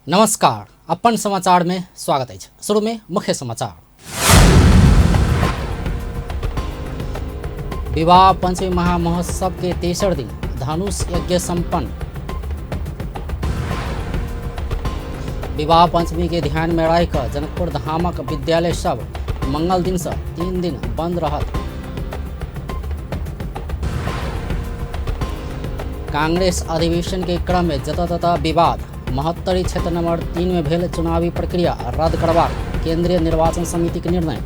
नमस्कार, अपन समाचार में स्वागत अछि। शुरू में मुख्य समाचार। विवाह पंचमी महामहोत्सव के तेसर दिन धनुष यज्ञ संपन्न। विवाह पंचमी के ध्यान में राखि कऽ जनकपुर धामक विद्यालय सब मंगल दिन से 3 दिन बंद रहत। कांग्रेस अधिवेशन के क्रम में जतऽ ततऽ विवाद। महोत्तरी क्षेत्र नंबर 3 में भेल चुनावी प्रक्रिया रद्द करबाक केंद्रीय निर्वाचन समिति के निर्णय।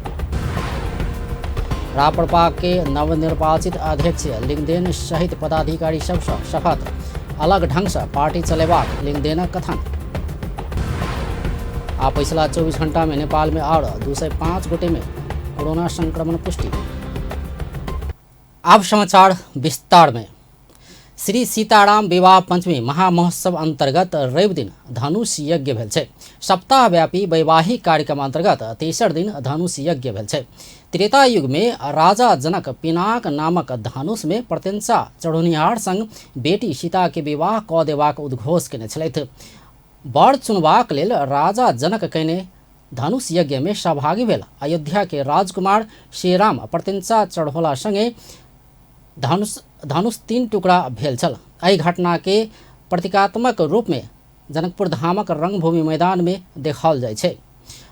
राप्रपा के नवनिर्वाचित अध्यक्ष लिंगदेन सहित पदाधिकारी सबसँ शपथ। अलग ढंग से पार्टी चलेबाक लिंगदेनक कथन। आ पिछला 24 घंटा में नेपाल में और 205 गोटे में कोरोना संक्रमण पुष्टि। आब समाचार विस्तार में। श्री सीताराम विवाह पंचमी महामहोत्सव अंतर्गत रवि दिन धनुष यज्ञ भेल छै। सप्ताहव्यापी वैवाहिक कार्यक्रम अंतर्गत तेसर दिन धनुष यज्ञ भेल छै। त्रेता युग में राजा जनक पिनाक नामक धनुष में प्रत्यंचा चढ़ौनिहार संग बेटी सीता के विवाह क देबाक उद्घोष केने छलथि। वर चुनबाक लेल राजा जनक केने धनुष यज्ञ में सहभागी भेल अयोध्या के राजकुमार श्रीराम प्रत्यंचा चढ़ौला संगे धनुष 3 टुकड़ा भेल छल। एहि घटना के प्रतीकात्मक रूप में जनकपुर धामक रंगभूमि मैदान में देखाओल जाइ छै।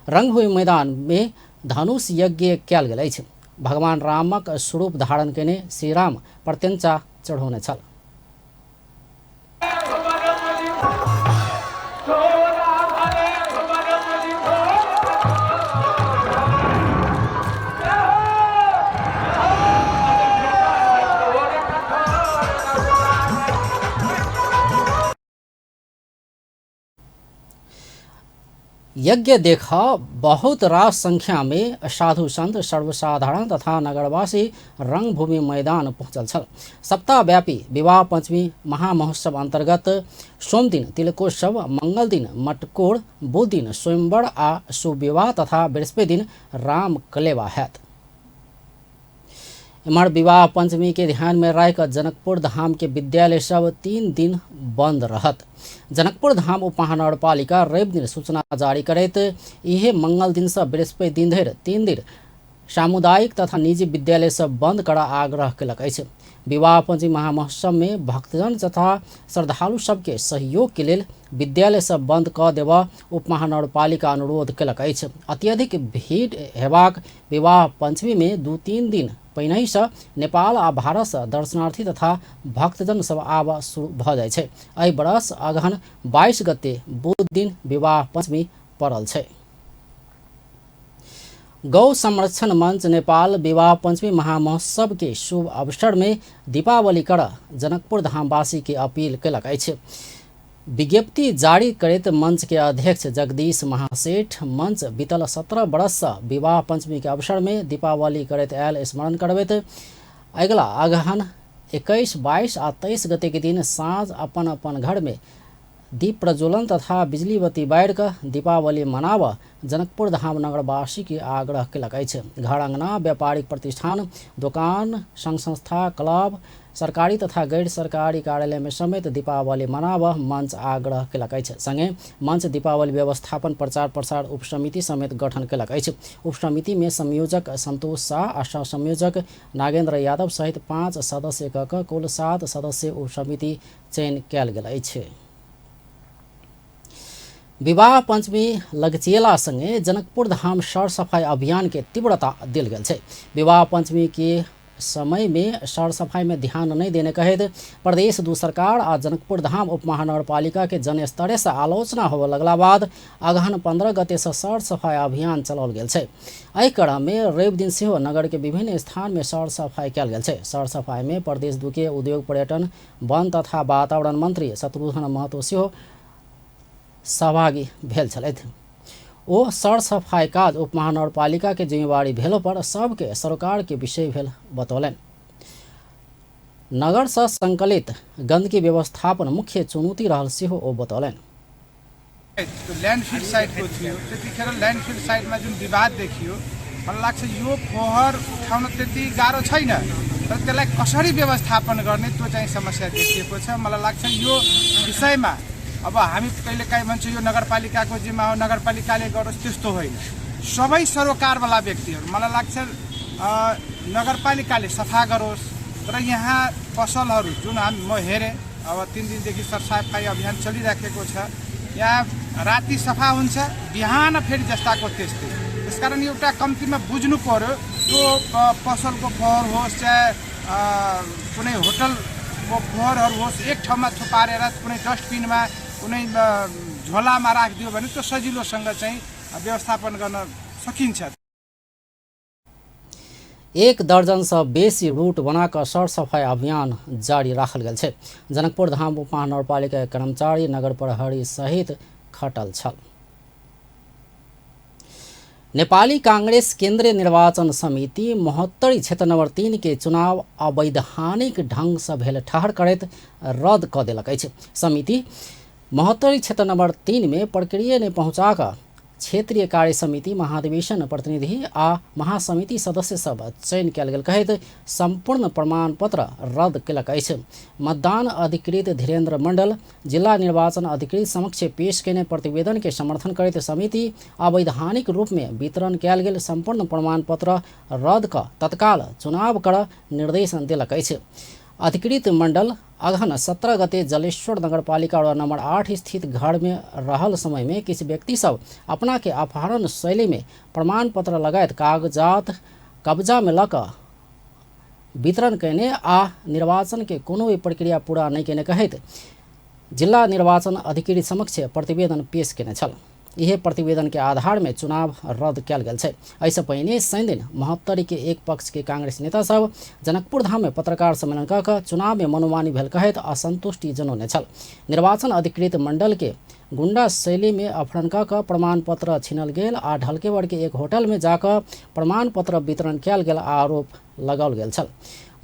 रंगभूमि मैदान में धनुष यज्ञ कयल गेल अछि। भगवान रामक स्वरूप धारण केने श्रीराम प्रत्यंचा चढ़ौने छल। यज्ञ देख बहुत रास संख्या में साधु संत, सर्वसाधारण तथा नगरवासी रंगभूमि मैदान पहुँचल छल। सप्ताहव्यापी विवाह पंचमी महामहोत्सव अंतर्गत सोमदिन तिलकोत्सव, मंगल दिन मटकोर, बुध दिन स्वयंवर आ सुविवाह तथा बृहस्पति दिन राम कलेवा हैत। एम्हर विवाह पंचमी के ध्यान में राखि कऽ जनकपुर धाम के विद्यालय सब 3 दिन बंद रहत। जनकपुर धाम उपमहानगरपालिका रवि दिन सूचना जारी करैत इहे मंगल दिन से बृहस्पति दिन धरि 3 दिन सामुदायिक तथा निजी विद्यालय सब बंद करा आग्रह केलक अछि। विवाह पंचमी महामहोत्सव में भक्तजन तथा श्रद्धालु सबके सहयोग के लेल विद्यालय सब बंद कऽ देबऽ उपमहानगरपालिका अनुरोध केलक अछि। अत्यधिक भीड़ हेबाक विवाह पंचमी में 2-3 दिन पहिनहि से नेपाल आ भारत से दर्शनार्थी तथा भक्तजन सब आबऽ शुरू भऽ जाइ छै। एहि बरस अगहन 22 गते बुध दिन विवाह पंचमी पड़ल छै। गौ संरक्षण मंच नेपाल विवाह पंचमी महामहोत्सव के शुभ अवसर में दीपावली कर जनकपुर धामवासी के अपील केलक अछि। विज्ञप्ति जारी करैत मंच के अध्यक्ष जगदीश महासेठ मंच बीतल 17 बरस से विवाह पंचमी के अवसर में दीपावली करैत आयल स्मरण करबैत अगिला अगहन 21, 22 आ 23 गते के दिन साँझ अपन अपन घर में दीप प्रज्वलन तथा बिजली बत्ती बारि कऽ दीपावली मनाबऽ जनकपुर धाम नगरवासी के आग्रह केलक अछि। घर अंगना, व्यापारिक प्रतिष्ठान, दोकान, संघ संस्था, क्लब, सरकारी तथा गैर सरकारी कार्यालय में समेत दीपावली मनाबऽ मंच आग्रह केलक अछि। संगे मंच दीपावली व्यवस्थापन प्रचार प्रसार उपसमिति समेत गठन केलक अछि। उपसमिति में संयोजक संतोष शाह आ सहसंयोजक नागेंद्र यादव सहित 5 सदस्य क कऽ कुल 7 सदस्य उपसमिति चयन कयल गेल अछि। विवाह पंचमी लगचिएला संगे जनकपुर धाम सर सफाई अभियान के तीव्रता देल गेल छै। विवाह पंचमी के समय में सर सफाई में ध्यान नहीं देने कहैत प्रदेश दू सरकार आ जनकपुर धाम उपमहानगरपालिका के जनस्तरे से आलोचना होबय लगला बाद अगहन 15 गते से सर सफाई अभियान चलाओल गेल छै। एहि क्रम में रवि दिन सेहो नगर के विभिन्न स्थान में सर सफाई कयल गेल छै। सर सफाई में प्रदेश दू के उद्योग, पर्यटन, वन तथा वातावरण मंत्री शत्रुघ्न महतो सेहो सहभागी भेल छलथि। ओ सर सफाई काज उपमहानगरपालिका के जिम्मेवारी भेलो पर सबके सरकार के विषय भेल बतौलनि। नगर से संकलित गंदगी व्यवस्थापन मुख्य चुनौती रहल सेहो ओ बतौलनि। ल्यान्डफिल साइटको थियो, त्यतिखेर ल्यान्डफिल साइटमा जुन विवाद देखियो, मलाई लाग्छ यो फोहोर उठाउन त्यति गाह्रो छैन, तर त्यसलाई कसरी व्यवस्थापन गर्ने त्यो चाहिँ समस्या देखिएको छ। मलाई लाग्छ यो विषयमा अब हामी कहिलेकाहीँ भन्छौँ यो नगरपालिकाको जिम्मा हो, नगरपालिकाले गरोस्, त्यस्तो होइन। सबै सरोकारवाला व्यक्तिहरू, मलाई लाग्छ नगरपालिकाले सफा गरोस्। तर यहाँ पसलहरू जुन म हेरेँ, अब 3 दिनदेखि सरसफाइ अभियान चलिराखेको छ, यहाँ राति सफा हुन्छ, बिहान फेरि जस्ताको त्यस्तै। त्यसकारण एउटा कम्तीमा बुझ्नु पर्यो, त्यो पसलको फोहोर होस् चाहे कुनै होटलको फोहोरहरू होस्, एक ठाउँमा थुपारेर कुनै डस्टबिनमा कुनै झोलामा राखिदियो भने त्यो सजिलोसँग चाहिँ व्यवस्थापन गर्न सकिन्छ। 1 दर्जन से बेसी रूट बनाकर सरसफाई अभियान जारी राखल गेल छै। जनकपुर धाम उपमहानगरपालिका कर्मचारी नगर प्रहरी सहित खटल छल। नेपाली कांग्रेस केंद्रीय निर्वाचन समिति महोत्तरी क्षेत्र नंबर 3 के चुनाव अवैधानिक ढंग से भेल ठहर करैत रद्द क देलक अछि। समिति महोत्तरी क्षेत्र नंबर 3 में प्रक्रिया ने पहुँचा क्षेत्रीय कार्य समिति महाधिवेशन प्रतिनिधि आ महासमिति सदस्य सब चयन कयल गेल कहैत संपूर्ण प्रमाण पत्र रद्द केलक अछि। मतदान अधिकृत धीरेन्द्र मंडल जिला निर्वाचन अधिकृत समक्ष पेश केने प्रतिवेदन के समर्थन करैत समिति अवैधानिक रूप में वितरण कयल गेल संपूर्ण प्रमाण पत्र रद्द क तत्काल चुनाव कर निर्देशन देलक अछि। अधिकृत मंडल अगहन 17 गते जलेश्वर नगरपालिका वार्ड नंबर 8 स्थित घर में रहल समय में किछु व्यक्ति सब अपना के अपहरण शैली में प्रमाण पत्र लगायत कागजात कब्जा में लऽ कऽ वितरण कयने आ निर्वाचन के कोनो भी प्रक्रिया पूरा नहि कयने कहैत जिला निर्वाचन अधिकारी समक्ष प्रतिवेदन पेश कयने छल। इहे प्रतिवेदन के आधार में चुनाव रद्द कयल गेल छै। एहिसँ पहिने शनिदिन महोत्तरी के एक पक्ष के कांग्रेस नेता सब जनकपुर धाम में पत्रकार सम्मेलन कऽ कऽ चुनाव में मनोमानी भेल कहैत असंतुष्टि जनौने छल। निर्वाचन अधिकृत मंडल के गुंडा शैली में अपहरण कऽ कऽ प्रमाण पत्र छीनल गेल आ ढलकेवर के एक होटल में जाकऽ प्रमाण पत्र वितरण कयल गेल आरोप लगाओल गेल छल।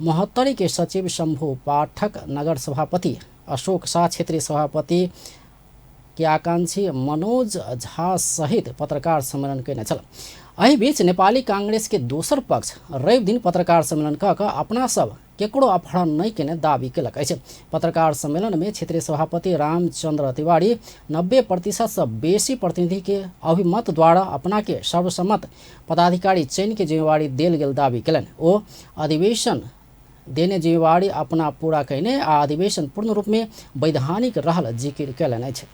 महोत्तरी के सचिव शंभु पाठक, नगर सभापति अशोक शाह, क्षेत्रीय सभापति के आकांक्षी मनोज झा सहित पत्रकार सम्मेलन कयने छल। एहि बीच नेपाली कांग्रेस के दोसर पक्ष रवि दिन पत्रकार सम्मेलन कऽ कऽ अपना सब केकरो अपहरण नहि केने दावी केलक अछि। पत्रकार सम्मेलन में क्षेत्रीय सभापति रामचंद्र तिवारी 90% से बेसी प्रतिनिधि के अभिमत द्वारा अपना के सर्वसम्मत पदाधिकारी चयन के जिम्मेवारी देल गेल दावी केलनि। ओ अधिवेशन देने जिम्मेवारी अपना पूरा कयने आ अधिवेशन पूर्ण रूप में वैधानिक रहल जिकिर केलनि अछि।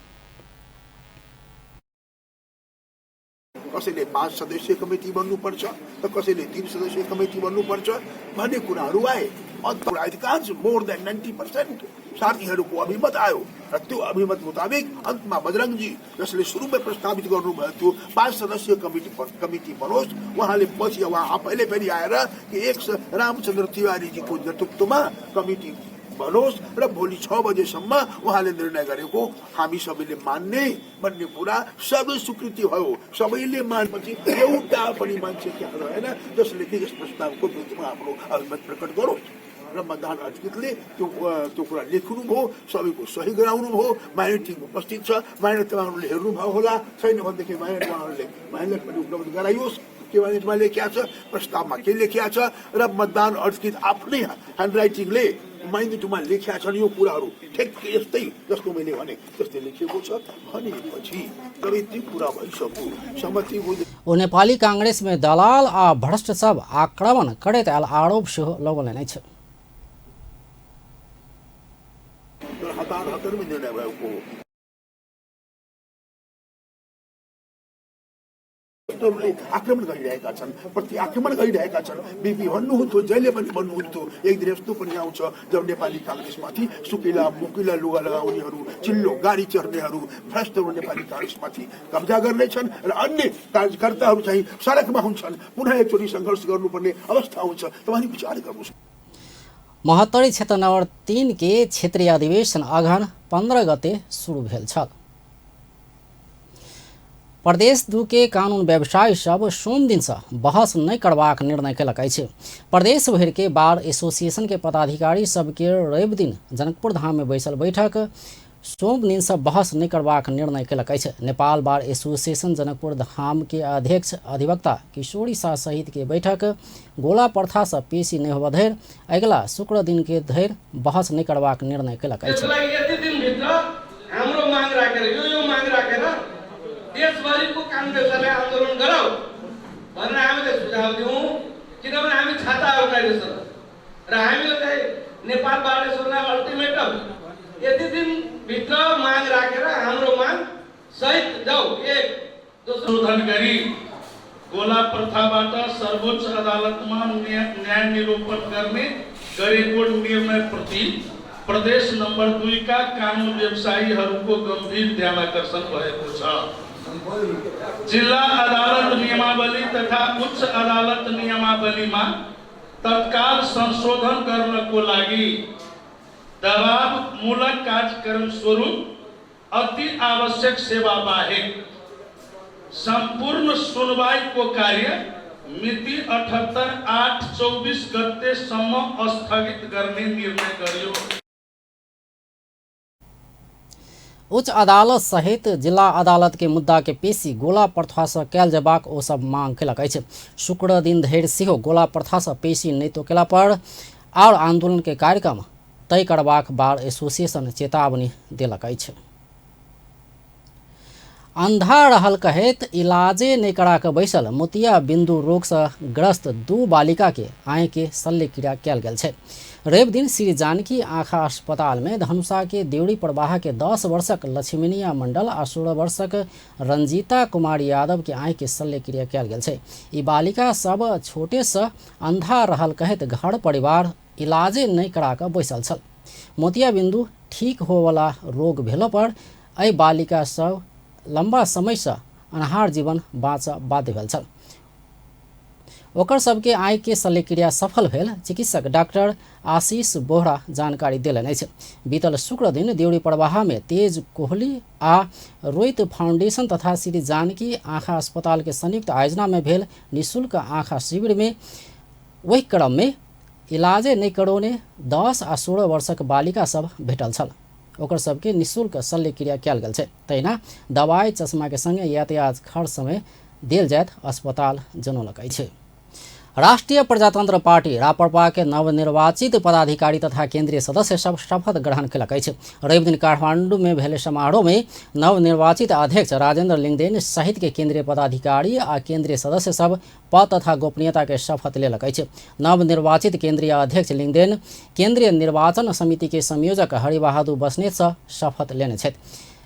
कसैले 5 सदस्यीय कमिटी बन्नुपर्छ त कसैले 3 सदस्यीय कमिटी बन्नुपर्छ भन्ने कुराहरू आए। अधिकांश मोर देन 90% साथीहरूको अभिमत आयो र त्यो अभिमत मुताबिक अन्तमा बजरङजी जसले सुरुमै प्रस्तावित गर्नुभयो त्यो 5 सदस्यीय कमिटी बनोस्, उहाँले पछि उहाँ आफैले फेरि आएर कि एक रामचन्द्र तिवारीजीको नेतृत्वमा कमिटी बनोस् र भोलि 6 बजेसम्म उहाँले निर्णय गरेको हामी सबैले मान्ने भन्ने कुरा सबै स्वीकृति भयो। सबैले मानेपछि एउटा पनि मान्छे त्यहाँ रहेन जसले कि यस प्रस्तावको विरुद्धमा आफ्नो अभिमत प्रकट गरोस् र मतदान अधिकृतले त्यो त्यो कुरा लेख्नुभयो, सबैको सही गराउनु भयो। माइनर उपस्थित छ, माइनर उहाँहरूले हेर्नुभयो होला, छैन भनेदेखि माइनर उहाँहरूले माइनर पनि उपलब्ध गराइयोस्। के माइनरमा लेखिया छ, प्रस्तावमा के लेखिया छ र मतदान अधिकृत आफ्नै ह्यान्डराइटिङले माइन्युटमा लेखिया छन्। यो कुराहरू ठ्याक्कै यस्तै जस्तो मैले भने त्यस्तै लेखिएको छ भनेपछि जब यति कुरा भइसक्यो सहमति। ओ नेपाली कांग्रेस में दलाल आ भ्रष्ट सब आक्रमण करैत आयल आरोप सेहो लगौलनि अछि। हतार हतारमा निर्णय भएको आक्रमण गरिरहेका छन्, प्रति आक्रमण गरिरहेका छन्। बीपी भन्नुहुन्थ्यो, जहिले पनि भन्नुहुन्थ्यो एक दिन यस्तो पनि आउँछ जब नेपाली काङ्ग्रेसमाथि सुकिला मुकिला लुगा लगाउनेहरू, चिल्लो गाडी चढ्नेहरू, भ्रष्टहरू नेपाली काङ्ग्रेसमाथि कब्जा गर्नेछन् र अन्य कार्यकर्ताहरू चाहिँ सडकमा हुन्छन्। पुनः एकचोटि सङ्घर्ष गर्नुपर्ने अवस्था हुन्छ। तपाईँ विचार गर्नुहोस्। महोत्तरी क्षेत्र नम्बर 3 के क्षेत्रीय अधिवेशन अगहन 15 गते सुरु भेल छल। प्रदेश 2 के कानून व्यवसायी सब सोम दिन से बहस नहीं करबाक निर्णय केलक अछि। प्रदेश भरि के बार एसोसिएशन के पदाधिकारी सबके रवि दिन जनकपुर धाम में बैसल बैठक सोम दिन से बहस नहीं करबाक निर्णय केलक अछि। नेपाल बार एसोसिएशन जनकपुर धाम के अध्यक्ष अधिवक्ता किशोरी शाह सहित के बैठक गोला प्रथा से पेशी नहीं होबऽ धरि अगिला शुक्र दिन के धरि बहस नहीं करबाक निर्णय केलक अछि। कानुन व्यवसायलाई आन्दोलन गराऊ भनेर हामीले सुझाव दियौँ, किनभने हामी छाता अर्गनाइजेसन र हामीले चाहिँ नेपाल बार एसोसिएसनलाई अल्टिमेटम यति दिनभित्र माग राखेर हाम्रो माग सहित जाऊ। एक दोस्रो संशोधन गरी गोला प्रथाबाट सर्वोच्च अदालतमा न्याय निरूपण गर्ने गरेको निर्णयप्रति प्रदेश नम्बर 2 का कानुन व्यवसायीहरूको गम्भीर ध्यानाकर्षण भएको छ। जिल्ला अदालत नियमावली तथा उच्च अदालत नियमावलीमा तत्काल संशोधन गर्नको लागि दबावमूलक कार्यक्रम स्वरूप अति आवश्यक सेवा बाहेक सम्पूर्ण सुनवाईको कार्य मिति 78/8/24 गतेसम्म स्थगित गर्ने निर्णय गरियो। उच्च अदालत सहित जिल्ला अदालत के मुद्दा के पेशी गोला प्रथा से कयल जयबाक ओ सब मांग केलक अछि। शुक्र दिन धरि सेहो गोला प्रथा से पेशी नहि तोकेला पर आओर आंदोलन के कार्यक्रम तय करबाक बार एसोसिएशन चेतावनी देलक अछि। अंधा रहल कहैत इलाजे नहि करा कऽ बैसल मोतिया बिंदु रोग से ग्रस्त 2 बालिका के आँखि के शल्यक्रिया कयल गेल छै। रवि दिन श्री जानकी आँखा अस्पताल में धनुषा के देउरी प्रवाह के 10 वर्षक लक्ष्मीनिया मंडल आ 16 वर्षक रंजीता कुमारी यादव के आँखि के शल्यक्रिया कयल गेल छै। ई बालिका सब छोटे से अंधा रहल कहैत घर परिवार इलाजे नहि करा कऽ बैसल छल। मोतिया बिंदु ठीक होवला रोग भेलो पर एहि बालिका सब लंबा समय से अनहार जीवन बाँच बाध्य भेल छल। ओकर सबके आँखि के शल्यक्रिया सफल भेल चिकित्सक डॉक्टर आशीष बोहरा जानकारी देलनि अछि। बीतल शुक्र दिन देउरी प्रवाह में तेज कोहली आ रोहित फाउंडेशन तथा श्री जानकी आँखा अस्पताल के संयुक्त आयोजना में भेल निःशुल्क आँखा शिविर में ओहि क्रम में इलाजे नहि करौने 10 आ 16 वर्षक बालिका सब भेटल छल। ओकर सबके निःशुल्क शल्यक्रिया कयल गेल छै। तहिना दवाई चश्मा के संगे यातायात खर्च समय देल जायत अस्पताल जनौलक अछि। राष्ट्रिय प्रजातंत्र पार्टी राप्रपा के नवनिर्वाचित पदाधिकारी तथा केंद्रीय सदस्य सब शपथ ग्रहण केलक अछि। रवि दिन काठमांडू में भेल समारोह में नवनिर्वाचित अध्यक्ष राजेंद्र लिंगदेन सहित के केंद्रीय पदाधिकारी आ केंद्रीय सदस्य सब पद तथा गोपनीयता के शपथ लेलक अछि। नवनिर्वाचित केंद्रीय अध्यक्ष लिंगदेन केंद्रीय निर्वाचन समिति के संयोजक हरिबहादुर बस्नेत से शपथ लेने छथि।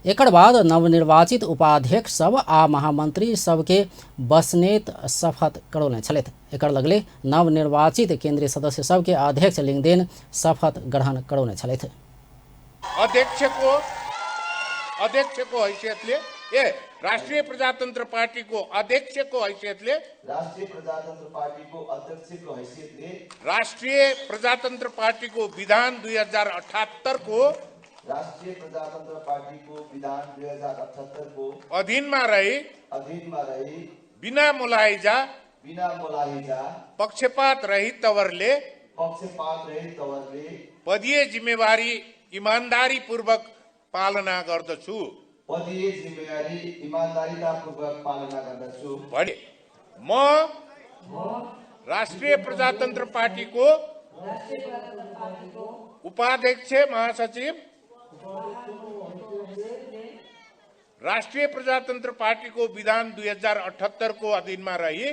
एकर बाद नवनिर्वाचित उपाध्यक्ष सब आ महामंत्री सबके बस्नेत शपथ करौने छलथि। एकर लगले नवनिर्वाचित केंद्रीय सदस्य सबके अध्यक्ष लिंगदेन शपथ ग्रहण करौने छलथि। अध्यक्षको हैसियतले राष्ट्रिय प्रजातन्त्र पार्टीको अध्यक्षको हैसियतले राष्ट्रिय प्रजातन्त्र पार्टीको अध्यक्षको हैसियतले राष्ट्रिय प्रजातन्त्र पार्टीको विधान 2078 को राष्ट्रिय प्रजातन्त्र पार्टीको विधान 2078 को अधीनमा रही बिना मुलाहिजा पक्षपात रहित तवरले पदीय जिम्मेवारी इमान्दारी पूर्वक पालना गर्दछु भने म राष्ट्रिय प्रजातन्त्र पार्टीको उपाध्यक्ष महासचिव राष्ट्रिय प्रजातन्त्र पार्टीको विधान 2078 को अधीनमा रही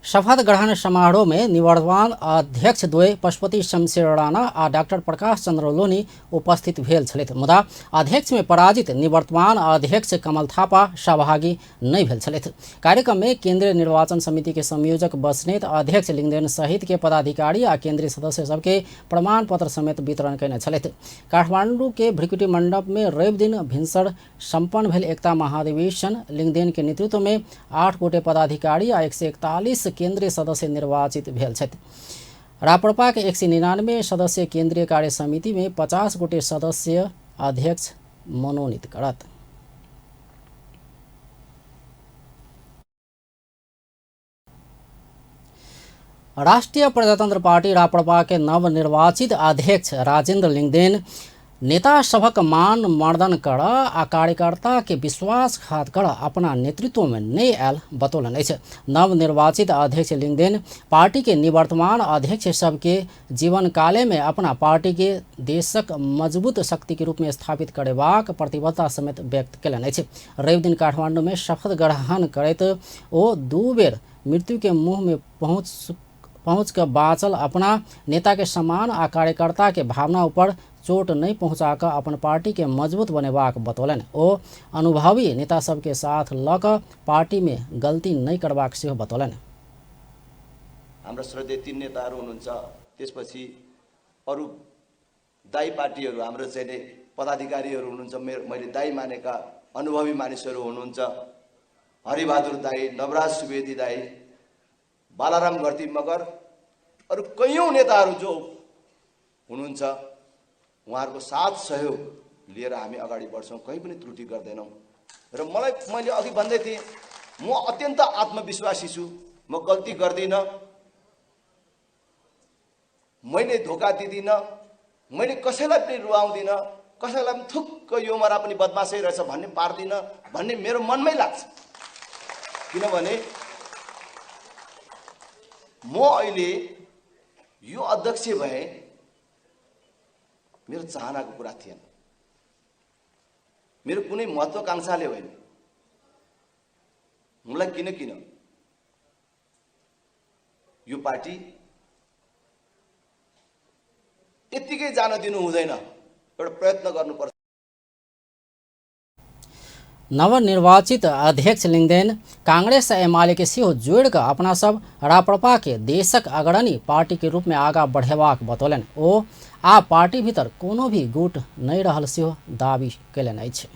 शपथ ग्रहण समारोह में निवर्तमान अध्यक्ष द्वय पशुपति शमशेर राणा आ डॉक्टर प्रकाश चंद्र लोनी उपस्थित भेल छलथि। मुदा अध्यक्ष में पराजित निवर्तमान अध्यक्ष कमल थापा सहभागी नहीं भेल छलथि। कार्यक्रम में केंद्रीय निर्वाचन समिति के संयोजक बस्नेत अध्यक्ष लिंगदेन सहित के पदाधिकारी आ केंद्रीय सदस्य सबके प्रमाण पत्र समेत वितरण कयने छलथि। काठमांडू के भ्रिकुटी मंडप में रवि दिन भिनसर सम्पन्न भेल एकता महाधिवेशन लिंगदेन के नेतृत्व में 8 गोटे पदाधिकारी आ 141 केंद्रीय सदस्य निर्वाचित भेल छथि। राप्रपा के 199 सदस्य केंद्रीय कार्य समिति में 50 गोटे सदस्य अध्यक्ष मनोनीत करत। राष्ट्रिय प्रजातंत्र पार्टी राप्रपा के नवनिर्वाचित अध्यक्ष राजेंद्र लिंगदेन नेता सभक मान मर्दन कर आ कार्यकर्ता के विश्वासघात कर अपना नेतृत्व में नहि आयल बतौलनि अछि। नवनिर्वाचित अध्यक्ष लिंगदेन पार्टी के निवर्तमान अध्यक्ष सबके जीवनकाले में अपना पार्टी के देशक मजबूत शक्ति के रूप में स्थापित करेबाक प्रतिबद्धता समेत व्यक्त कयलनि अछि। रविदिन काठमांडू में शपथ ग्रहण करैत ओ 2 बेर मृत्यु के मुँह में पहुँच कऽ बाँचल अपना नेता के सम्मान आ कार्यकर्ता के भावना ऊपर चोट नहि पहुँचा कऽ अपन पार्टी के मजबूत बनेबाक बतौलनि। ओ अनुभवी नेता सबके साथ लऽ कऽ पार्टी में गलती नहि करबाक सेहो बतौलनि। हाम्रा श्रद्धेय 3 नेताहरू हुनुहुन्छ, त्यसपछि अरू दाई पार्टीहरू हाम्रो चाहिँ पदाधिकारीहरू हुनुहुन्छ, मैले दाई मानेका अनुभवी मानिसहरू हुनुहुन्छ, हरिबहादुर दाई, नवराज सुवेदी दाई, बालाराम घरती मगर, अरू कैयौँ नेताहरू जो हुनुहुन्छ उहाँहरूको साथ सहयोग लिएर हामी अगाडि बढ्छौँ, कहीँ पनि त्रुटि गर्दैनौँ। र मैले अघि भन्दै थिएँ, म अत्यन्त आत्मविश्वासी छु, म गल्ती गर्दिनँ, मैले धोका दिदिनँ, मैले कसैलाई पनि रुवाउँदिनँ, कसैलाई पनि थुक्क यो मरा पनि बदमासै रहेछ भन्ने पार्दिनँ भन्ने मेरो मनमै लाग्छ। किनभने म अहिले यो अध्यक्ष भए मेरो चाहनाको कुरा थिएन, मेरो कुनै महत्त्वाकांक्षाले होइन, मलाई किन किन यो पार्टी यत्तिकै जान दिनु हुँदैन, एउटा प्रयत्न गर्नुपर्छ। नवनिर्वाचित अध्यक्ष लिंगदेन कांग्रेस एमाले के सेहो जोड़ि कऽ अपना सब राप्रपा के देशक अग्रणी पार्टी के रूप में आगा बढ़ेबाक बतौलनि। ओ आ पार्टी भीतर कोनो भी गुट नहि रहल सेहो दावी कयलनि अछि।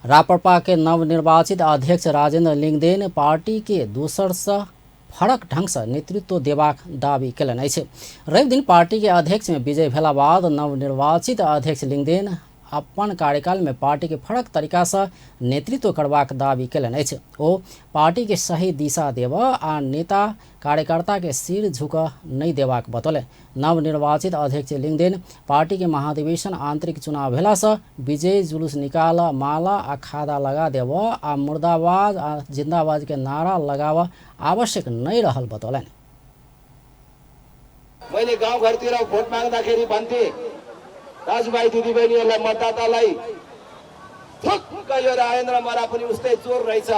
राप्रपा के नवनिर्वाचित अध्यक्ष राजेन्द्र लिंगदेन पार्टी के दोसर से फरक ढंग से नेतृत्व देबाक दावी कयलनि अछि। रविदिन पार्टी के अध्यक्ष में विजय भेला बाद नवनिर्वाचित अध्यक्ष लिंगदेन अपन कार्यकाल में पार्टी के फरक तरीका से नेतृत्व करबाक दावी कयलनि अछि। ओ पार्टी के सही दिशा देब आ नेता कार्यकर्ता के सिर झुकऽ नहि देबाक बतौलनि। नवनिर्वाचित अध्यक्ष लिंगदेन पार्टी के महाधिवेशन आंतरिक चुनाव भेला से विजय जुलूस निकाल माला आ खादा लगा देब आ मुर्दाबाद आ जिंदाबाद के नारा लगाव आवश्यक नहि रहल बतौलनि। मैले गाउँघरतिर भोट माग्दाखेरि भन्थे दाजुभाइ दिदीबहिनीहरूलाई, मतदातालाई थुक्क यो राजेन्द्र मरा पनि उस्तै चोर रहेछ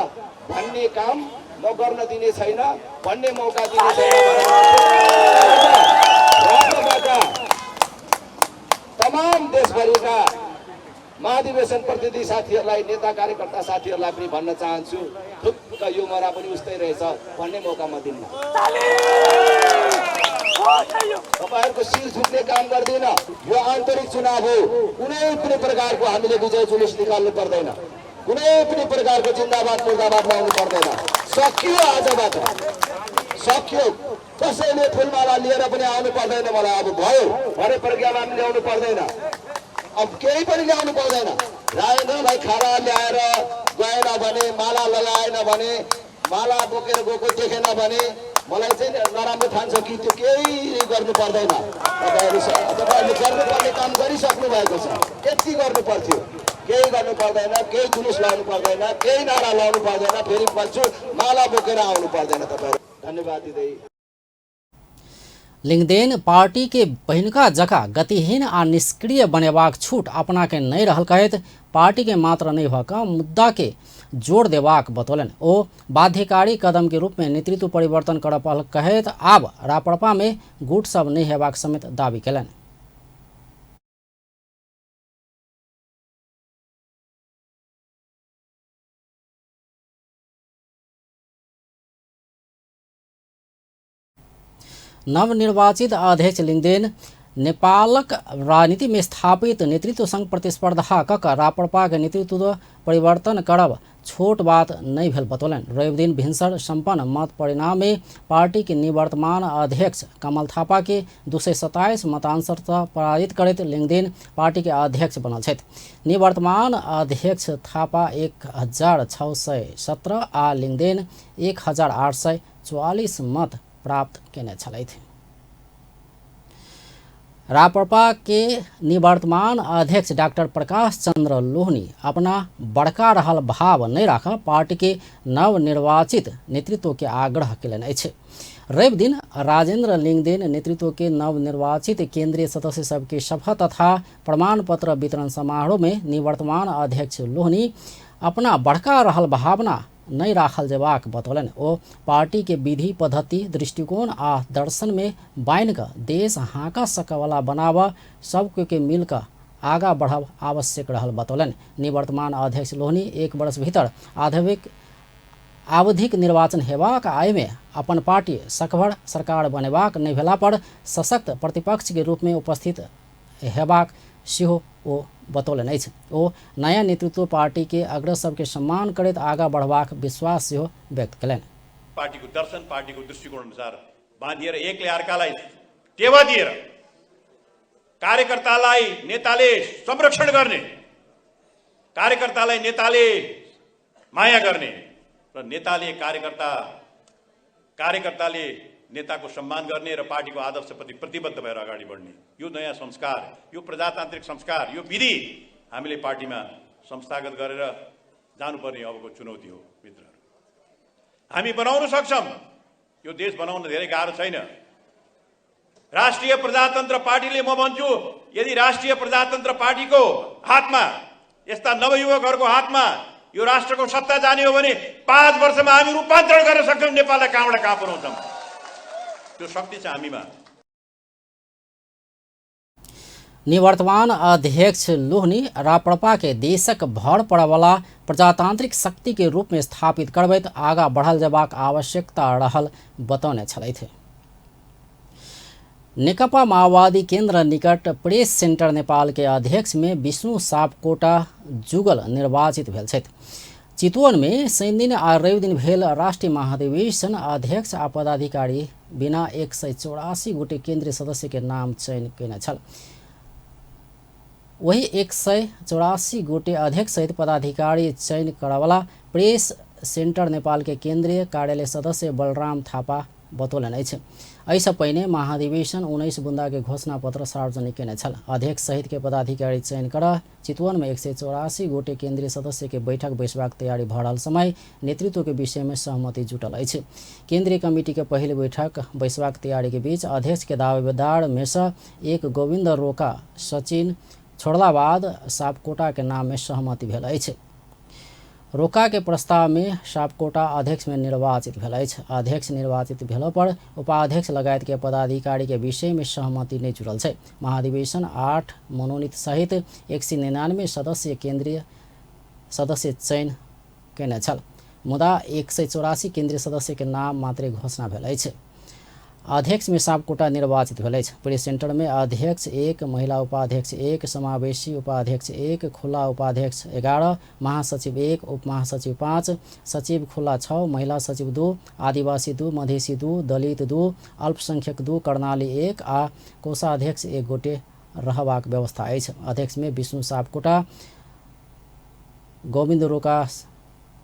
भन्ने काम म गर्न दिने छैन, भन्ने मौका दिने छैन। राप्रपाका तमाम देशभरिका महाधिवेशन प्रतिनिधि साथीहरूलाई, नेता कार्यकर्ता साथीहरूलाई पनि भन्न चाहन्छु, थुक्क यो मरा पनि उस्तै रहेछ भन्ने मौका म दिन्न। तपाईहरुको शिर झुक्ने काम गर्दिन। यो आन्तरिक चुनाव हो, कुनै पनि प्रकारको हामीले विजय जुलुस निकाल्नु पर्दैन, कुनै पनि प्रकारको जिन्दाबाद मुर्दाबाद लाउनु पर्दैन। सकियो, आजबाट सकियो। कसैले फुलमाला लिएर पनि आउनु पर्दैन मलाई, अब भयो भरे प्रज्ञामा पनि ल्याउनु पर्दैन, अब केही पनि ल्याउनु पर्दैन। राजेन्द्रलाई खाना ल्याएर गएन भने, माला लगाएन भने, माला बोकेर गएको देखेन भने मलाई चाहिँ नराम्रो ठान्छ कि त्यो केही गर्नु पर्दैन। तपाईँहरूले गर्नुपर्ने काम गरिसक्नु भएको छ, यति गर्नु पर्थ्यो, केही गर्नु पर्दैन, केही जुलुस लाउनु पर्दैन, केही नारा लाउनु पर्दैन, फेरि भन्छु माला बोकेर आउनु पर्दैन तपाईँहरू। धन्यवाद दिँदै लिंगदेन पार्टी के पहिलका जगह गतिहीन आ निष्क्रिय बनेबाक छूट अपना के नहीं रहल कहैत पार्टी के मात्र नहीं भऽ कऽ मुद्दा के जोड़ देबाक बतौलनि। ओ बाध्यकारी कदम के रूप में नेतृत्व परिवर्तन करऽ पड़ल कहैत आब राप्रपा में गुट सब नहीं हेबाक समेत दावी कयलनि। नवनिर्वाचित अध्यक्ष लिंगदेन नेपालक राजनीति में स्थापित नेतृत्व संग प्रतिस्पर्धा कऽ कऽ राप्रपा के नेतृत्व परिवर्तन करब छोट बात नहीं भेल बतौलनि। रविदिन भिनसर सम्पन्न मत परिणाम में पार्टी के निवर्तमान अध्यक्ष कमल थापा के 227 मतांतर से पराजित करैत लिंगदेन पार्टी के अध्यक्ष बनल छथि। निवर्तमान अध्यक्ष थापा 1617 आ लिंगदेन 1844 मत प्राप्त केने छलथि। राप्रपा के निवर्तमान अध्यक्ष डाक्टर प्रकाश चंद्र लोहनी अपना बड़का रहल भाव नहि राख पार्टी के नवनिर्वाचित नेतृत्व के आग्रह कयलनि अछि। रवि दिन राजेंद्र लिंगदेन नेतृत्व के नवनिर्वाचित केंद्रीय सदस्य सबके शपथ तथा प्रमाण पत्र वितरण समारोह में निवर्तमान अध्यक्ष लोहनी अपना बड़का रहल भावना नहि राखल जेबाक बतौलनि। ओ पार्टी के विधि पद्धति दृष्टिकोण आ दर्शन में बान्हि कऽ देश हाँका सकवला बनाब सबके के मिल कऽ आगा बढ़ब आवश्यक रहल बतौलनि। निवर्तमान अध्यक्ष लोहनी एक वर्ष भीतर आवधिक निर्वाचन हेबाक आय में अपन पार्टी सकभर सरकार बनेबाक नहि भेला पर सशक्त प्रतिपक्ष के रूप में उपस्थित हेबाक सेहो ओ बतौलनि अछि। ओ नयाँ नेतृत्व पार्टी के अग्रज सबके सम्मान करैत आगा बढ़बाक विश्वास सेहो व्यक्त कयलनि। पार्टीको दर्शन, पार्टीको दृष्टिकोण अनुसार बाँधिएर एकले अर्कालाई टेवा दिएर कार्यकर्तालाई नेताले संरक्षण गर्ने, कार्यकर्तालाई नेताले माया गर्ने र नेताले कार्यकर्ताले नेताको सम्मान गर्ने र पार्टीको आदर्शप्रति प्रतिबद्ध भएर अगाडि बढ्ने यो नयाँ संस्कार, यो प्रजातान्त्रिक संस्कार, यो विधि हामीले पार्टीमा संस्थागत गरेर जानुपर्ने अबको चुनौती हो। मित्रहरू, हामी बनाउन सक्छौँ। यो देश बनाउन धेरै गाह्रो छैन। राष्ट्रिय प्रजातन्त्र पार्टीले, म भन्छु, यदि राष्ट्रिय प्रजातन्त्र पार्टीको हातमा, यस्ता नवयुवकहरूको हातमा यो राष्ट्रको सत्ता जाने हो भने 5 वर्षमा हामी रूपान्तरण गर्न सक्छौँ। नेपाललाई कहाँबाट कहाँ पुर्याउँछौँ, त्यो शक्ति छ हामीमा। निवर्तमान अध्यक्ष लोहनी राप्रपा के देशक भर पड़वला प्रजातांत्रिक शक्ति के रूप में स्थापित करबैत आगा बढ़ल जेबाक आवश्यकता रहल बतौने छलथि। नेकपा माओवादी केंद्र निकट प्रेस सेंटर नेपाल के अध्यक्ष में विष्णु सापकोटा जुगल निर्वाचित भेल छथि। चितवन में शनिदिन आ रवि दिन भेल राष्ट्रीय महाधिवेशन अध्यक्ष आ पदाधिकारी बिना 184 गोटे केंद्रीय सदस्य के नाम चयन कयने छल। वही 184 गोटे अध्यक्ष सहित पदाधिकारी चयन करवला प्रेस सेंटर नेपाल के केंद्रीय कार्यालय सदस्य बलराम थापा बतौलनि अछि। एहिसँ पहिने महाधिवेशन 19 बुंदा के घोषणा पत्र सार्वजनिक कयने छल। अध्यक्ष सहित के पदाधिकारी चयन कर चितवन में 184 गोटे केंद्रीय सदस्य के बैठक बैसबाक तैयारी भऽ रहल समय नेतृत्व के विषय में सहमति जुटल अछि। केंद्रीय कमिटी के पहिल बैठक बैसबाक तैयारी के बीच अध्यक्ष के दावेदार में से एक गोविंद रोका सचिन छोड़ला बाद सापकोटा के नाम में सहमति भेल अछि। रोका के प्रस्ताव में सापकोटा अध्यक्ष में निर्वाचित भेल अछि। अध्यक्ष निर्वाचित भेला पर उपाध्यक्ष लगायत के पदाधिकारी के विषय में सहमति नहीं जुड़ल छै। महाधिवेशन 8 मनोनीत सहित 199 सदस्य केंद्रीय सदस्य चयन कयने छल, मुदा 184 केंद्रीय सदस्य के नाम मात्रे घोषणा भेल अछि। अध्यक्ष में सापकोटा निर्वाचित भेल अछि। प्रेस सेंटर में अध्यक्ष 1, महिला उपाध्यक्ष 1, समावेशी उपाध्यक्ष 1, खुला उपाध्यक्ष 11, महासचिव 1, उपमहासचिव 5, सचिव खुला 6, महिला सचिव 2, आदिवासी 2, मधेसी 2, दलित 2, अल्पसंख्यक 2, कर्णाली 1 आ कोषाध्यक्ष 1 गोटे रहबाक व्यवस्था अछि। अध्यक्ष में विष्णु सापकोटा, गोविंद रोका,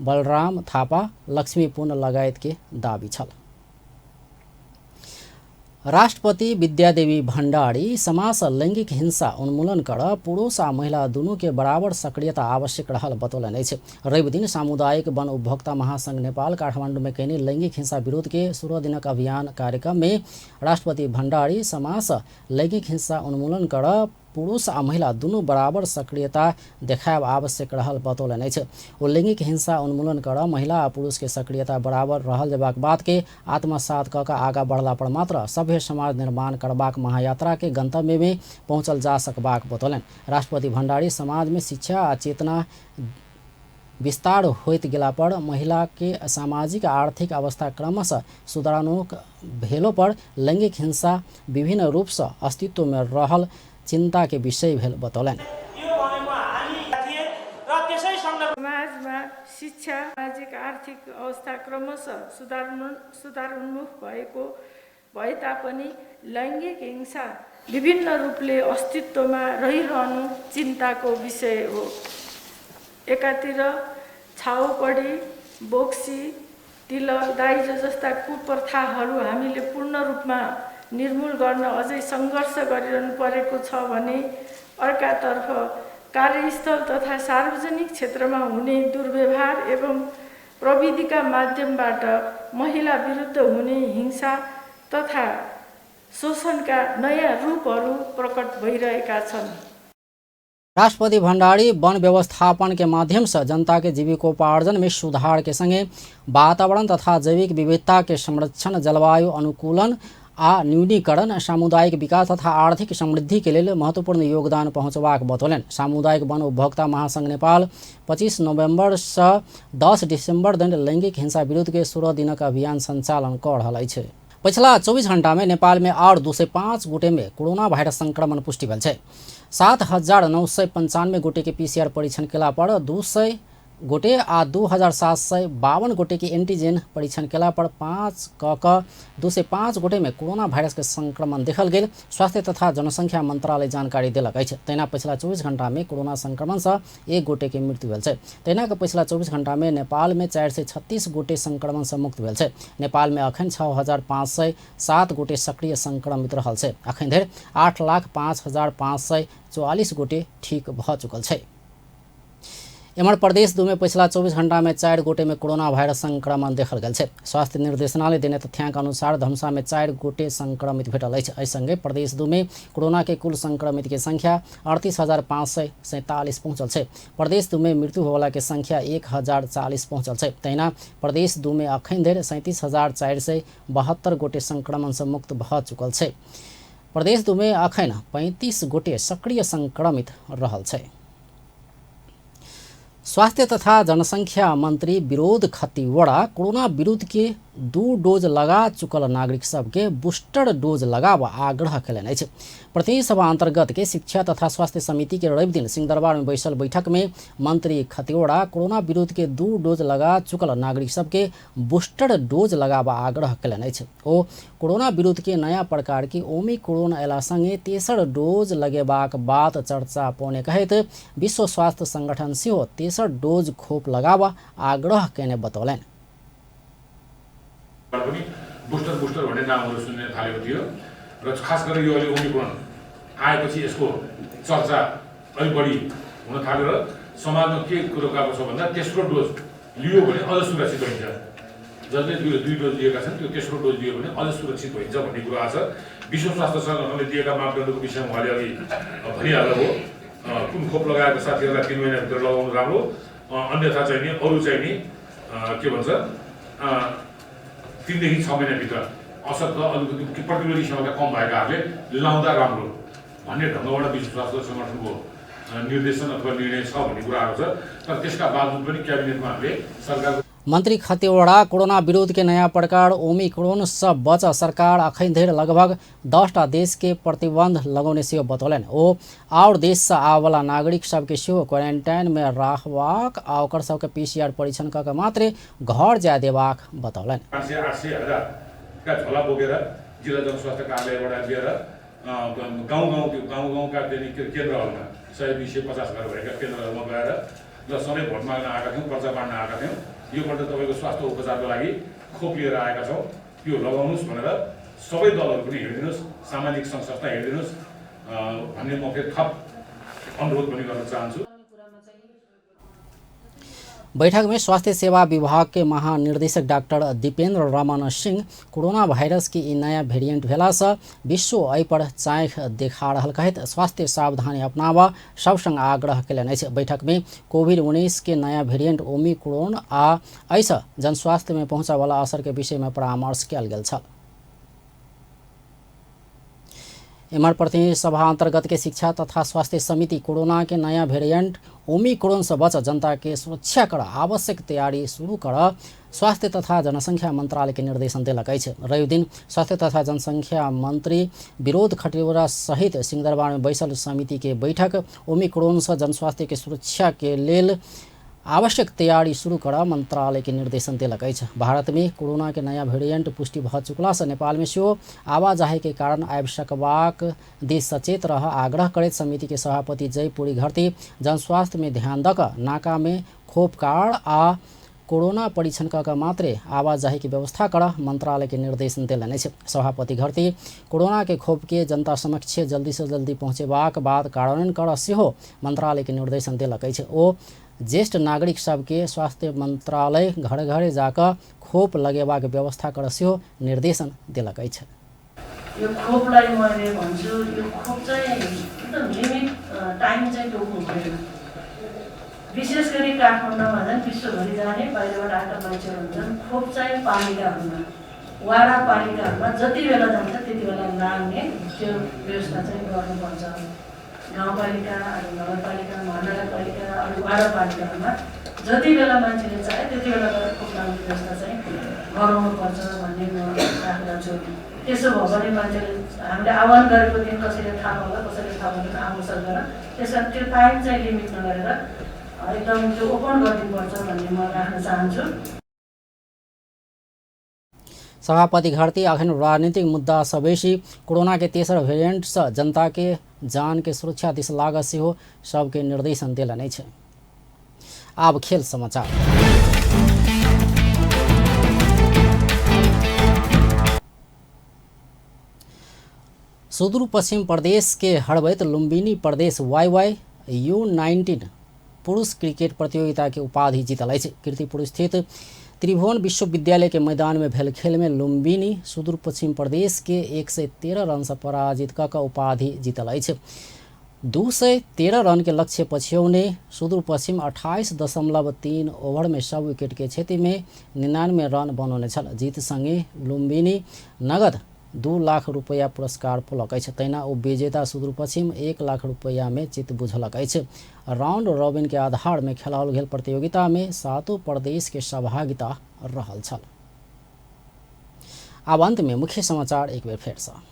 बलराम थापा, लक्ष्मी पुन लगायत के दावी छल। राष्ट्रपति विद्यादेवी भण्डारी समाज लैंगिक हिंसा उन्मूलन कर पुरुष आ महिला दुनू के बराबर सक्रियता आवश्यक रहल बतौलनि अछि। रवि दिन सामुदायिक वन उपभोक्ता महासंघ नेपाल काठमांडू में कयने लैंगिक हिंसा विरुद्ध के 16 दिनक अभियान कार्यक्रम में राष्ट्रपति भण्डारी समाज लैंगिक हिंसा उन्मूलन कर पुरुष आ महिला दुनू बराबर सक्रियता देखायब आवश्यक रहल बतौलनि अछि। ओ लैंगिक हिंसा उन्मूलन कर महिला आ पुरुष के सक्रियता बराबर रहल जेबाक बात के आत्मसात कऽ के आगा बढ़ला पर मात्र सभ्य समाज निर्माण करबाक महायात्रा के गंतव्य में पहुँचल जा सकबाक बतौलनि। राष्ट्रपति भण्डारी समाज में शिक्षा आ चेतना विस्तार होइत गेला पर महिला के सामाजिक आ आर्थिक अवस्था क्रमशः सुधारात्मक भेलो पर लैंगिक हिंसा विभिन्न रूप से अस्तित्व में रहल चिंता के विषय भेल बतौलनि। समाजमा शिक्षा, सामाजिक आर्थिक अवस्था क्रमशः सुधारोन्मुख भएको भए तापनि लैङ्गिक हिंसा विभिन्न रूपले अस्तित्वमा रहिरहनु चिन्ताको विषय हो। एकातिर छाउपडी, बोक्सी, तिलक, दाइजो जस्ता कुप्रथाहरू हामीले पूर्ण रूपमा निर्मूल गर्न अझै सङ्घर्ष गरिरहनु परेको छ भने अर्कातर्फ कार्यस्थल तथा सार्वजनिक क्षेत्रमा हुने दुर्व्यवहार एवं प्रविधिका माध्यमबाट महिला विरुद्ध हुने हिंसा तथा शोषणका नयाँ रूपहरू प्रकट भइरहेका छन्। राष्ट्रपति भण्डारी वन व्यवस्थापन के माध्यम से जनता के जीविकोपार्जन में सुधार के संगे वातावरण तथा जैविक विविधता के संरक्षण, जलवायु अनुकूलन आ न्यूनीकरण, सामुदायिक विकास तथा आर्थिक समृद्धि के लेल महत्वपूर्ण योगदान पहुँचबाक बतौलनि। सामुदायिक वन उपभोक्ता महासंघ नेपाल 25 नवंबर से 10 दिसंबर धरि लैंगिक हिंसा विरुद्ध के 16 दिनक अभियान संचालन कऽ रहल अछि। पछिला 24 घंटा में नेपाल में और 205 गोटे में कोरोना वायरस संक्रमण पुष्टि भेल छै। 7,995 गोटे के पीसीआर परीक्षण केला पर 200 गोटे आ 2,752 गोटे के एंटीजन परीक्षण केला पर 5 क 205 गोटे में कोरोना वायरस के संक्रमण देखल गेल स्वास्थ्य तथा जनसंख्या मंत्रालय जानकारी देलक अछि। तहिना पछिला 24 घंटा में कोरोना संक्रमण से 1 गोटे के मृत्यु भेल छै। तहिना के पछिला 24 घंटा में नेपाल में 436 गोटे संक्रमण से मुक्त भेल छै। नेपाल में अखन 6,507 गोटे सक्रिय संक्रमित रहल छै। अखन धरि 8,05,544 गोटे ठीक भऽ चुकल छै। एम्हर प्रदेश 2 में पछिला 24 घंटा में 4 गोटे में कोरोना वायरस संक्रमण देखल गेल छै। स्वास्थ्य निर्देशनालय देने तथ्यांक अनुसार धनुषा में 4 गोटे संक्रमित भेटल अछि। एहि संगे प्रदेश 2 में कोरोना के कुल संक्रमित के संख्या 38,547 पहुँचल छै। प्रदेश 2 में मृत्यु होवला के संख्या 1,040 पहुँचल छै। तहिना प्रदेश 2 में अखन धरि 37,472 गोटे संक्रमण से मुक्त भऽ चुकल छै। प्रदेश 2 में अखन 35 गोटे सक्रिय संक्रमित रहल छै। स्वास्थ्य तथा जनसंख्या मंत्री विरोध खतिवड़ा कोरोना विरुद्ध के 2 डोज लगा चुकल नागरिक सबके बूस्टर डोज लगाब आग्रह कयलनि अछि। प्रतिनिधि सभा अंतर्गत के शिक्षा तथा स्वास्थ्य समिति के रवि दिन सिंहदरबार में बैसल बैठक में मंत्री खतिवड़ा कोरोना विरुद्ध के 2 डोज लगा चुकल नागरिक सबके बूस्टर डोज लगाब आग्रह कयलनि अछि। ओ कोरोना विरुद्ध के नया प्रकार के ओमिक्रोन अयला संगे तेसर डोज लगेबाक बात चर्चा पौने कहैत विश्व स्वास्थ्य संगठन सेहो तेसर डोज खोप लगाब आग्रह कयने बतौलनि। पनि बुस्टर बुस्टर भन्ने नामहरू सुन्ने थालेको थियो र खास गरेर यो अहिले ओमिक्रोन आएपछि यसको चर्चा अलिक बढी हुन थाल्यो र समाजमा के कुरो गएको छ भन्दा तेस्रो डोज लियो भने अझ सुरक्षित भइन्छ, जसले दुई डोज लिएका छन् त्यो तेस्रो डोज लियो भने अझ सुरक्षित भइन्छ भन्ने कुरो आएको छ। विश्व स्वास्थ्य सङ्गठनले दिएका मापदण्डको विषयमा उहाँले अघि भनिहाल्नुभयो। कुन खोप लगाएको साथीहरूलाई 3 महिनाभित्र लगाउनु राम्रो, अन्यथा चाहिँ नि अरू चाहिँ नि के भन्छ 3 देखि 6 महिनाभित्र अशक्त अलिकति प्रतिरोधी क्षमता कम भएकाहरूले लाउँदा राम्रो भन्ने ढङ्गबाट विश्व स्वास्थ्य सङ्गठनको निर्देशन अथवा निर्णय छ भन्ने कुरा आएको छ। तर त्यसका बावजुद पनि क्याबिनेटमा हामीले सरकारको मंत्री खतिवड़ा कोरोना विरुद्ध के नया प्रकार ओमिक्रोन से बच सरकार अखन धरि लगभग 10टा देश के प्रतिबंध लगौने सेहो बतौलनि। ओ आओर देश से आबयवला नागरिक सबके सेहो क्वारेंटाइन में राखबाक आ ओकर सबके पीसीआर परीक्षण कऽ के मात्रे घर जाय देबाक बतौलनि। 800 हजारका झोला बोकेर जिल्ला जनस्वास्थ्य कार्यालयबाट लिएर गाउँ गाउँका केन्द्रहरूमा 100, 200, 50 घर भएका केन्द्रहरूमा गएर र सधैँ भोट माग्न आएका थियौँ, पर्चा बाँड्न आएका थियौँ। योपल्ट तपाईँको स्वास्थ्य उपचारको लागि खोप लिएर आएका छौँ, यो लगाउनुहोस् भनेर सबै दलहरू पनि हेरिदिनुहोस्, सामाजिक सङ्घ संस्था हेरिदिनुहोस् भन्ने म फेरि थप अनुरोध पनि गर्न चाहन्छु। बैठक में स्वास्थ्य सेवा विभाग के महानिर्देशक doctor Dipendra Raman Singh corona virus के ई नया वेरिएंट भेला से विश्व एहि पर चाँख देखा रहल कहैत स्वास्थ्य सावधानी अपनाब सब संग आग्रह कयलनि अछि। बैठक में कोविड-19 के नया वेरिएंट ओमिक्रोन आ एहिसँ जनस्वास्थ्य में पहुँचयवला असर के विषय में परामर्श कयल गेल छल। एम्हर प्रतिनिधि सभा अंतर्गत के शिक्षा तथा स्वास्थ्य समिति कोरोना के नया वेरिएंट ओमिक्रोन से बच जनता के सुरक्षा कर आवश्यक तैयारी शुरू कर स्वास्थ्य तथा जनसंख्या मंत्रालय के निर्देशन देलक अछि। रवि दिन स्वास्थ्य तथा जनसंख्या मंत्री विरोध खतिवड़ा सहित सिंहदरबार में बैसल समिति के बैठक ओमिक्रोन से जनस्वास्थ्य के सुरक्षा के लेल आवश्यक तैयारी शुरू कर मंत्रालय के निर्देशन देलक अछि। भारत में कोरोना के नया वेरिएंट पुष्टि भऽ चुकला से नेपाल में सेहो आवाजाही के कारण आबि सकबाक दिस सचेत रह आग्रह करैत समिति के सभापति जयपुरी घरती जनस्वास्थ्य में ध्यान दऽ कऽ नाका में खोप कार्ड आ कोरोना परीक्षण क मात्रे आवाजाही के व्यवस्था कर मंत्रालय के निर्देशन देलनि अछि। सभापति घरती कोरोना के खोप के जनता समक्ष जल्दी से जल्दी पहुँचेबाक बाद कार्यान्वयन कर सेहो मंत्रालय के निर्देशन देलक अछि। ओ ज्येष्ठ नागरिक सबके स्वास्थ्य मंत्रालय घर घरे जाकर खोप लगेबाक व्यवस्था कर सेहो निर्देशन देलक अछि। यो खोपलाई मैले भन्छु, यो खोप चाहिँ एकदम लिमिट टाइम चाहिँ तोक्नु हुँदैन। विशेष गरी काठमाडौँमा झन् विश्वभरि जाने बाहिरबाट आएका मान्छेहरू हुन्छन्। खोप चाहिँ पालिकाहरूमा, वाडा पालिकाहरूमा जति बेला जान्छ त्यति बेला लाग्ने त्यो व्यवस्था चाहिँ गर्नुपर्छ। गाउँपालिका अनि नगरपालिका, महानगरपालिका अनि वाडा पालिकाहरूमा जति बेला मान्छेले चाहे त्यति बेला गएर खोप लाग्ने व्यवस्था चाहिँ गराउनुपर्छ भन्ने म राख्दछु। त्यसो भयो भने मान्छेले हामीले आह्वान गरेको दिन कसैले थाहा पाउला, कसैले थाहा पाउँदैन, आउनु सक्दैन। त्यस कारण त्यो टाइम चाहिँ लिमिट नगरेर एकदम त्यो ओपन गरिदिनुपर्छ भन्ने म राख्न चाहन्छु। सभापति घरती अखन राजनीतिक मुद्दा सँ बेसी कोरोना के तेसर वेरिएंट सँ जनता के जान के सुरक्षा दिस लागत सेहो सबके निर्देशन देलनि अछि। आब खेल समाचार। सुदूर पश्चिम प्रदेश के हरबैत लुम्बिनी प्रदेश YY U19 पुरुष क्रिकेट प्रतियोगिता के उपाधि जीतल अछि। कीर्तिपुर स्थित त्रिभुवन विश्वविद्यालय के मैदान में भेल खेल में लुम्बिनी सुदूर पश्चिम प्रदेश के 113 रन से पराजित क उपाधि जीतल अछि। 213 रन के लक्ष्य पछ्यौने सुदूर पश्चिम 28.3 ओभर में सब विकेट के क्षति में 99 रन बनौने छल। जीत संगे लुम्बिनी नगद 2 लाख रुपैया पुरस्कार पौलक अछि। तहिना ओ विजेता सुदूर पश्चिम 1 लाख रुपैया में चित बुझलक अछि। राउंड रॉबिन के आधार में खेलाओल गेल प्रतियोगिता में 7 प्रदेश के सहभागिता रहल छल। आब अंत में मुख्य समाचार एक बेर फेर सँ।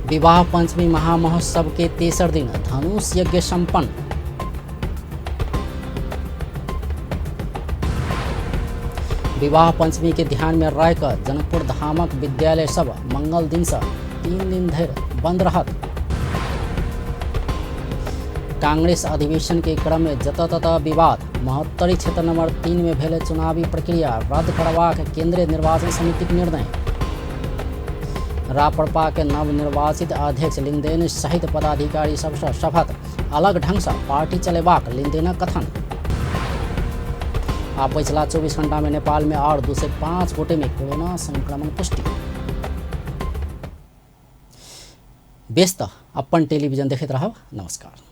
विवाह पंचमी महामहोत्सव के तेसर दिन धनुष यज्ञ संपन्न। विवाह पंचमी के ध्यान में रखकर जनकपुर धामक विद्यालय सब मंगल दिन से 3 दिन धरि बंद रहत। कांग्रेस अधिवेशन के क्रम में जतऽ ततऽ विवाद। महोत्तरी क्षेत्र नंबर 3 में भेल चुनावी प्रक्रिया रद्द करबाक केंद्रीय निर्वाचन समितिक निर्णय। राप्रपा के नवनिर्वाचित अध्यक्ष लिंगदेन सहित पदाधिकारी सबसँ शपथ। अलग ढंग से पार्टी चलेबाक लिंगदेनक कथन। आ पछिला 24 घंटा में नेपाल में और 205 गोटे में कोरोना संक्रमण पुष्टि। व्यस्त अपन टेलीविजन देखैत रहब। नमस्कार।